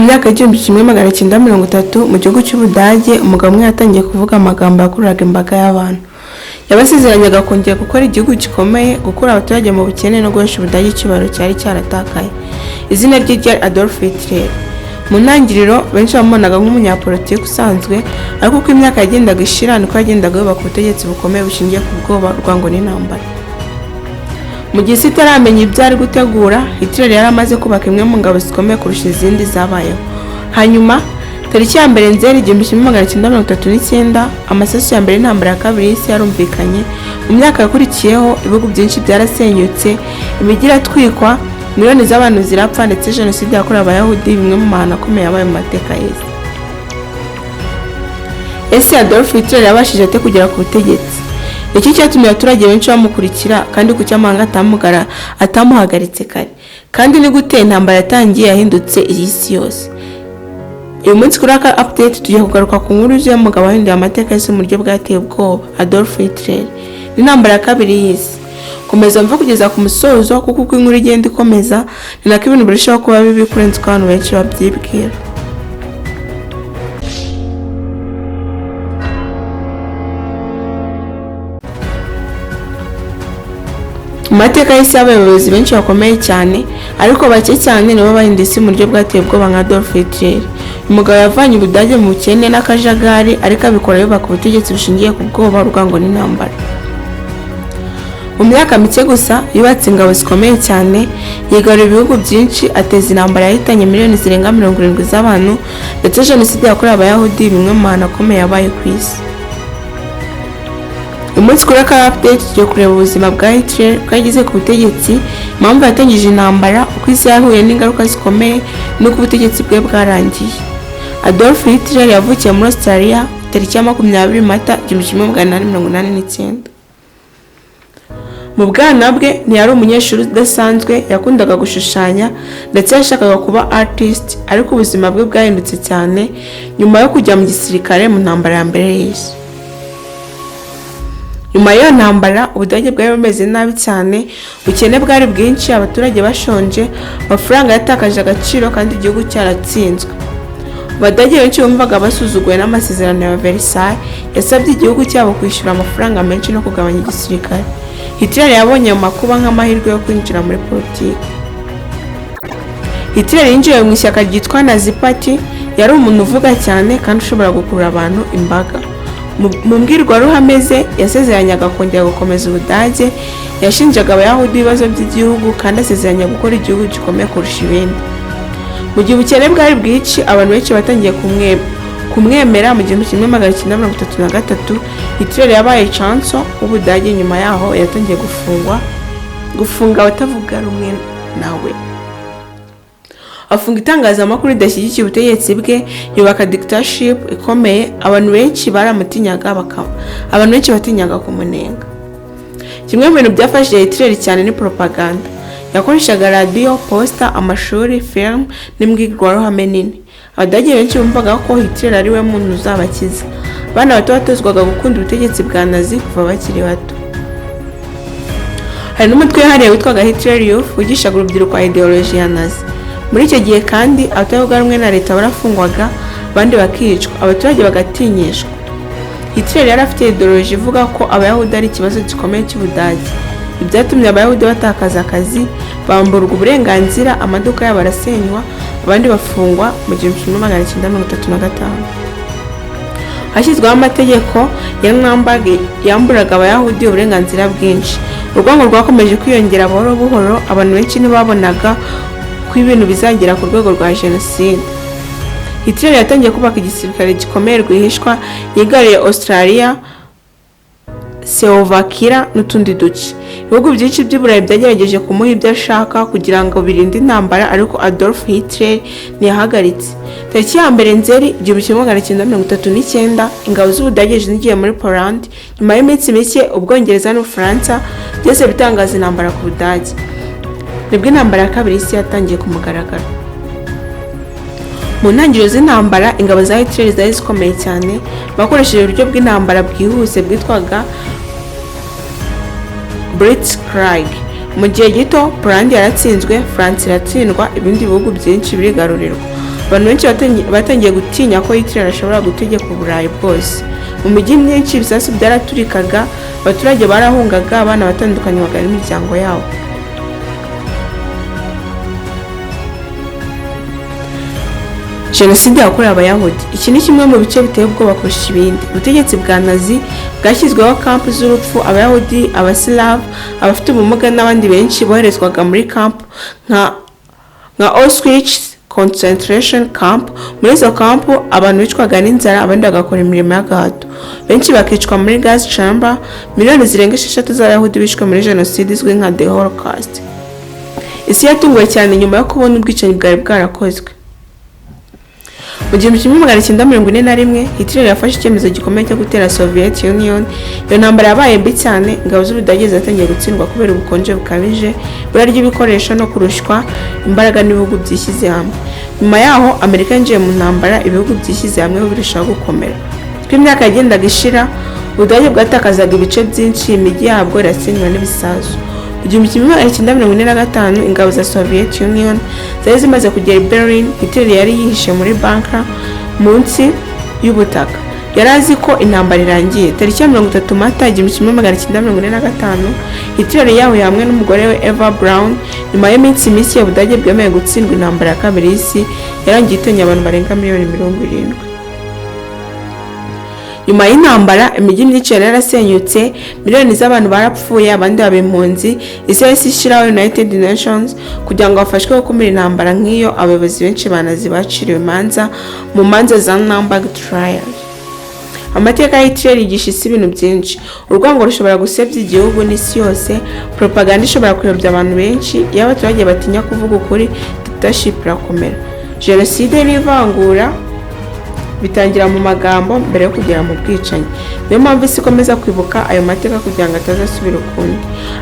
Mu myaka y'1930 mu gihugu cy'Ubudage, umugabo umwe yatangiye kuvuga amagambo yakururaga imbaga y'abantu. Yabasezeranyaga kongera gukora igihugu gikomeye, gukura abaturage mu bukene no guhesha Ubudage icyubahiro cyari cyaratakaye. Izina rye ryari Adolf Hitler. Mu ntangiriro benshi bamubonaga nk'umunyapolitiki usanzwe, ariko uko imyaka yagendaga ishira niko yagendaga yubaka ubutegetsi bukomeye bushingiye ku bwoba, urwango n'intambara. Mu gihe isi itaramenya ibyo ari gutegura, Hitler yari amaze kubaka imwe mu ngabo zikomeye kurusha izindi zabayeho. Hanyuma, tariki ya 1 Nzeri 1939, amasasu ya mbere y'intambara ya kabiri y'isi yarumvikanye. Mu myaka yakurikiyeho, ibihugu byinshi byarasenyutse, imijyi iratwikwa, miliyoni z'abantu zirapfa, ndetse jenoside yakorewe Abayahudi, bimwe mu mahano akomeye yabaye mu mateka y'isi. Ese Adolf Hitler yabashije ate kugera ku butegetsi? Iki cyatumye abaturage benshi bamukurikira, kandi kuki amahanga atamuhagaritse kare? Kandi ni gute intambara yatangiye yahindutse iy'isi yose? Uyu munsi kuri aka update tugiye kugaruka ku nkuru y'umugabo wahinduye amateka y'isi mu buryo bwateye ubwoba, Adolf Hitler, n'intambara ya kabiri y'isi. Komeza mva kugeza ku musozo, kuko uko inkuru igenda ikomeza ni nako ibintu birushaho kuba bibi kurenza uko abantu benshi babyibwira. Mu mateka y'isi habaye abayobozi benshi bakomeye cyane, ariko bake cyane nibo bahinduye isi mu buryo bwateye ubwoba nka Adolf Hitler. Uyu mugabo yavanye Ubudage mu bukene n'akajagari, ariko abikora yubaka ubutegetsi bushingiye ku bwoba, urwango n'intambara. Mu myaka mike gusa yubatse ingabo zikomeye cyane, yigarurira ibihugu byinshi, ateza intambara yahitanye miliyoni zirenga 70 z'abantu, ndetse jenoside yakorewe Abayahudi, bimwe mu mahano akomeye yabaye ku isi. Uyu munsi kuri aka update tugiye kureba ubuzima bwa Hitler, uko yageze ku butegetsi, impamvu yatangije intambara, uko isi yahuye n'ingaruka zikomeye n'uko ubutegetsi bwe bwarangiye. Adolf Hitler yavukiye muri Australia tariki ya 20 Mata 1889. Mu bwana bwe ntiyari umunyeshuri udasanzwe, yakundaga gushushanya ndetse yashakaga kuba artist, ariko ubuzima bwe bwahindutse cyane nyuma yo kujya mu gisirikare mu ntambara ya mbere y'isi. Nyuma y'iyo ntambara, Ubudage bwari bumeze nabi cyane, ubukene bwari bwinshi, abaturage bashonje, amafaranga yatakaje agaciro kandi igihugu cyaratsinzwe. Abadage benshi bumvaga basuzuguwe n'amasezerano ya Versailles yasabye igihugu cyabo kwishyura amafaranga menshi no kugabanya igisirikare. Hitler yabonye ayo makuba nk'amahirwe yo kwinjira muri politiki. Hitler yinjiye mu ishyaka ryitwa Nazi Party, yari umuntu uvuga cyane kandi ushobora gukurura abantu imbaga. Mu mbwirwaruhame ze yasezeranyaga kongera gukomeza Ubudage, yashinjaga Abayahudi ibibazo by'igihugu kandi asezeranya gukora igihugu gikomeye kurusha ibindi. Mu gihe ubukene bwari bwinshi, abantu benshi batangiye kumwemera. Mu 1933 Hitler yabaye Chancellor w'Ubudage, nyuma yaho yatangiye gufunga abatavuga rumwe nawe. Afunga itangazamakuru ridashyigikiye ubutegetsi bwe, yubaka dictatorship ikomeye, abantu benshi baramutinyaga, abantu benshi batinyaga kumunenga. Kimwe mu bintu byafashije Hitler cyane ni propaganda. Yakoreshaga radiyo, posita, amashuri, film n'imbwirwaruhame nini. Abadage benshi bumvaga ko Hitler ari we muntu uzabakiza. Abana bato batozwaga gukunda ubutegetsi bwa Nazi kuva bakiri bato. Hari n'umutwe wihariye witwaga Hitler Youth wigishaga urubyiruko ideology ya Nazi. Muri icyo gihe kandi abatavuga rumwe na leta barafungwaga, abandi bakicwa, abaturage bagatinyishwa. Hitler yari afite ideology ivuga ko Abayahudi ari ikibazo gikomeye cy'Ubudage. Ibyatumye Abayahudi batakaza akazi, bamburwa uburenganzira, amaduka yabo arasenywa, abandi bafungwa. Mu 1935 hashyizweho amategeko ya Nuremberg yamburaga Abayahudi uburenganzira bwinshi. Urwango rwakomeje kwiyongera buhoro buhoro, abantu benshi ntibabonaga ko ibintu bizagera ku rwego rwa jenoside. Hitler yatangiye kubaka igisirikare gikomeye rwihishwa, yigaruriye Australia, Slovakia n'utundi duce. Ibihugu byinshi by'i Burayi byagerageje kumuha ibyo ashaka kugira ngo birinde intambara, ariko Adolf Hitler ntiyahagaritse. Tariki ya 1 Nzeri 1939, ingabo z'Ubudage zinjiye muri Poland. Nyuma y'iminsi mike, Ubwongereza n'Ubufaransa byose bitangaza intambara ku Budage. Nibwo intambara ya kabiri y'isi yatangiye ku mugaragaro. Mu ntangiriro z'intambara, ingabo za Hitler zari zikomeye cyane, bakoresheje uburyo bw'intambara bwihuse bwitwaga Blitzkrieg. Mu gihe gito, Poland yaratsinzwe, France iratsindwa, ibindi bihugu byinshi birigarurirwa. Abantu benshi batangiye gutinya ko Hitler ashobora gutegeka Uburayi bwose. Mu mijyi myinshi ibisasu byaraturikaga, abaturage barahungaga, abana batandukanywaga n'imiryango yabo. Jenoside yakorewe Abayahudi. Iki ni kimwe mu bice biteye ubwoba kurusha ibindi. Ubutegetsi bwa Nazi bwashyizweho kampu z'urupfu. Abayahudi, Abasilavu, abafite ubumuga n'abandi benshi boherezwaga muri kampu nka Auschwitz concentration camp. Muri izo kampu abantu bicwaga n'inzara, abandi bagakora imirimo y'agahato, benshi bakicwa muri gas chamber. Miliyoni zirenga 6 z'Abayahudi bishwe muri jenoside izwi nka The Holocaust. Isi yatunguwe cyane nyuma yo kubona ubwicanyi bwari bwarakozwe. Mu 1941, Hitler yafashe icyemezo gikomeye cyo gutera Soviet Union. Iyo ntambara yabaye mbi cyane. Ingabo z'Ubudage zatangiye gutsindwa kubera ubukonje bukabije, ibura ry'ibikoresho no kurushywa imbaraga n'ibihugu byishyize hamwe. Nyuma yaho Amerika yinjiye mu ntambara, ibihugu byishyize hamwe birushaho gukomera. Uko imyaka yagendaga ishira, Ubudage bwatakazaga ibice byinshi, imijyi yabwo irasenywa n'ibisasu. Mu 1945, ingabo za Soviet Union zari zimaze kugera i Berlin. Hitler yari yihishe muri bunker munsi y'ubutaka. Yari azi ko intambara irangiye. Tariki ya 30 Mata 1945, Hitler yahuye hamwe n'umugore we Eva Braun. Nyuma y'iminsi mike Ubudage bwemeye gutsindwa. Intambara ya kabiri y'isi yarangiye ihitanye abantu barenga miliyoni 70. Nyuma y'intambara, imijyi myinshi yari yarasenyutse, miliyoni z'abantu barapfuye, abandi baba impunzi. Isi yahise ishyiraho United Nations kugira ngo bafashwe gukumira intambara nk'iyo. Abayobozi benshi ba Nazi baciriwe imanza mu manza za Nuremberg Trial. Amateka ya Hitler yigisha isi ibintu byinshi. Urwango rushobora gusebya igihugu n'isi yose. Propaganda ishobora kuyobya abantu benshi. Iyo abaturage batinya kuvuga ukuri, dictatorship irakomera. Jenoside n'ivangura bitangira mu magambo mbere yo kugera mu bwicanyi. Niyo mpamvu isi ikomeza kwibuka ayo mateka kugira ngo atazasubira ukundi.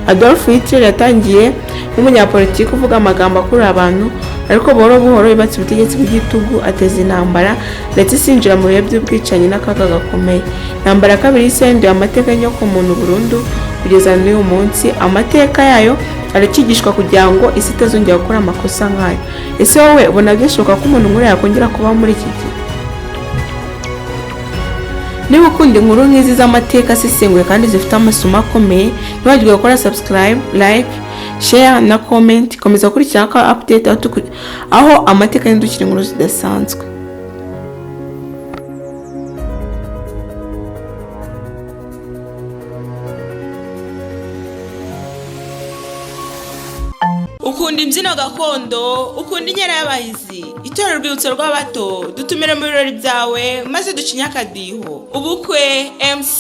Adolf Hitler yatangiye nk'umunyapolitiki uvuga amagambo akurura abantu, ariko buhoro buhoro yubatse ubutegetsi bw'igitugu, ateza intambara, ndetse isi yinjira mu bihe by'ubwicanyi n'akaga gakomeye. Intambara ya kabiri y'isi yahinduye amateka y'inyokomuntu burundu. Kugeza n'uyu munsi amateka yayo aracyigishwa kugira ngo isi itazongera gukora amakosa nk'ayo. Ese wowe ubona byashoboka ko umuntu nk'uriya yakongera kubaho muri iki gihe? Niba ukunda inkuru nk'izi z'amateka asesenguye kandi zifite amasomo akomeye, ntiwibagirwe gukora subscribe, like, share na comment. Komeza gukurikira ka update aho amateka yindukira inkuru zidasanzwe. Ukunda imbyino gakondo, ukunda inkera y'abahizi, itorero Urwibutso rw'Abato, dutumire mu birori byawe maze ducinye akadiho. Ubukwe, MC,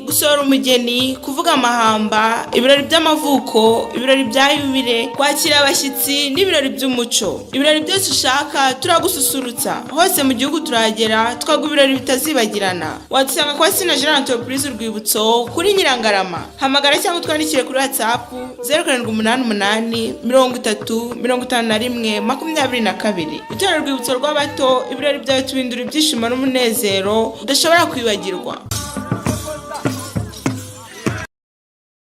gusohora umugeni, kuvuga amahamba, ibirori by'amavuko, ibirori bya yubile, kwakira abashyitsi n'ibirori by'umuco. Ibirori byose ushaka turagususurutsa. Hose mu gihugu turahagera, tukaguha ibirori bitazibagirana. Wadusanga kwa Sina Gerard Entreprise Urwibutso kuri Nyirangarama. Hamagara cyangwa utwandikire kuri WhatsApp 0788 30 51 22. Itorero Urwibutso rw'Abato, ibirori byawe tubindura ibyishimo n'umunezero udashobora kwibagirwa.